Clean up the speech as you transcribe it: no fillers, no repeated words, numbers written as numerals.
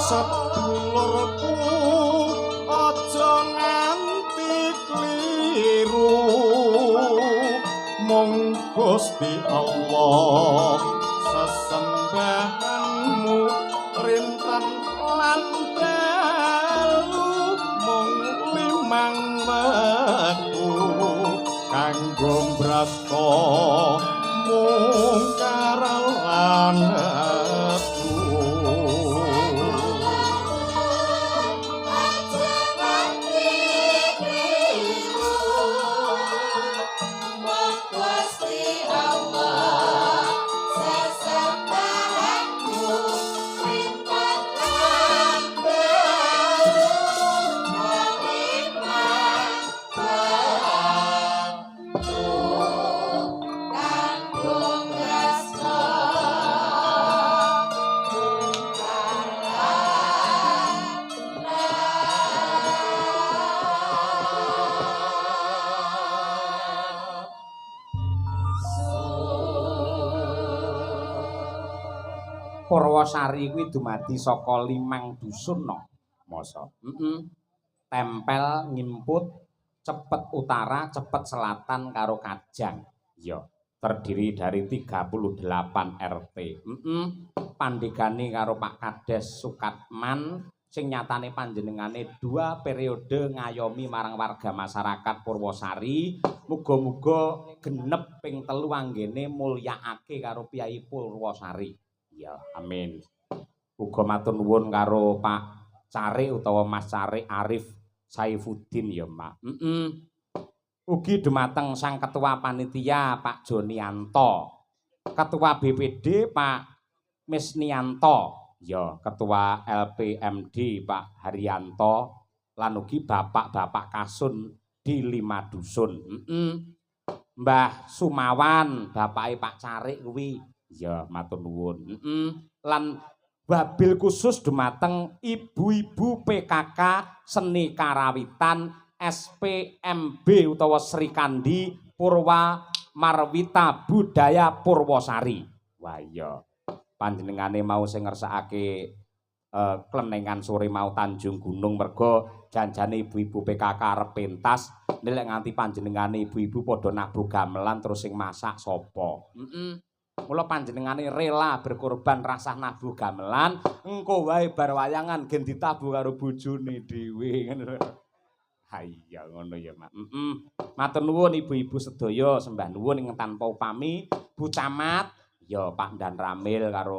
Sedulurku aja nganti kliru, mung Gusti Allah sesembahanmu rinten lan dalu, mung limang wektu kanggo mbrasta mungkar lan Purwosari kuwi dumadi saka 5 dusun no. Masa. Tempel, Ngimput, Cepet Utara, Cepet Selatan karo Kajang. Ya, terdiri dari 38 RT. Pandegane karo Pak Kades Sukatman sing nyatane panjenengane 2 periode ngayomi marang warga masyarakat Purwosari. Muga-muga genep ping 3 anggene mulyakake karo Piyai Purwosari. Ya, amin. Uga matur nuwun karo Pak Carik utawa Mas Carik Arif Saifuddin ya, Mak. Ugi dumateng sang ketua panitia Pak Jonianto, ketua BPD Pak Misnianto, ya, ketua LPMD Pak Haryanto, lan ugi bapak-bapak kasun di 5 dusun. Mbah Sumawan, bapake Pak Carik kuwi. Ya, matur nuwun. Lan wabil khusus dumateng ibu-ibu PKK Seni Karawitan SPMB utawa Srikandi Purwa Marwita Budaya Purwosari. Wah iya. Panjenengane mau sing ngersakake klenengan sore mau Tanjung Gunung merga janjane ibu-ibu PKK arep pentas, nek nganti panjenengane ibu-ibu padha nabuh gamelan terus sing masak sapa? Mula panjenengane rela berkorban rasah nabuh gamelan, engko wae bar wayangan gen ditabuh karo bojone dhewe ngono. Ha iya ngono ya, Mak. Matur nuwun ibu-ibu sedaya, sembah nuwun ingkang tanpa upami, Bu Camat, ya Pak Dan Ramil karo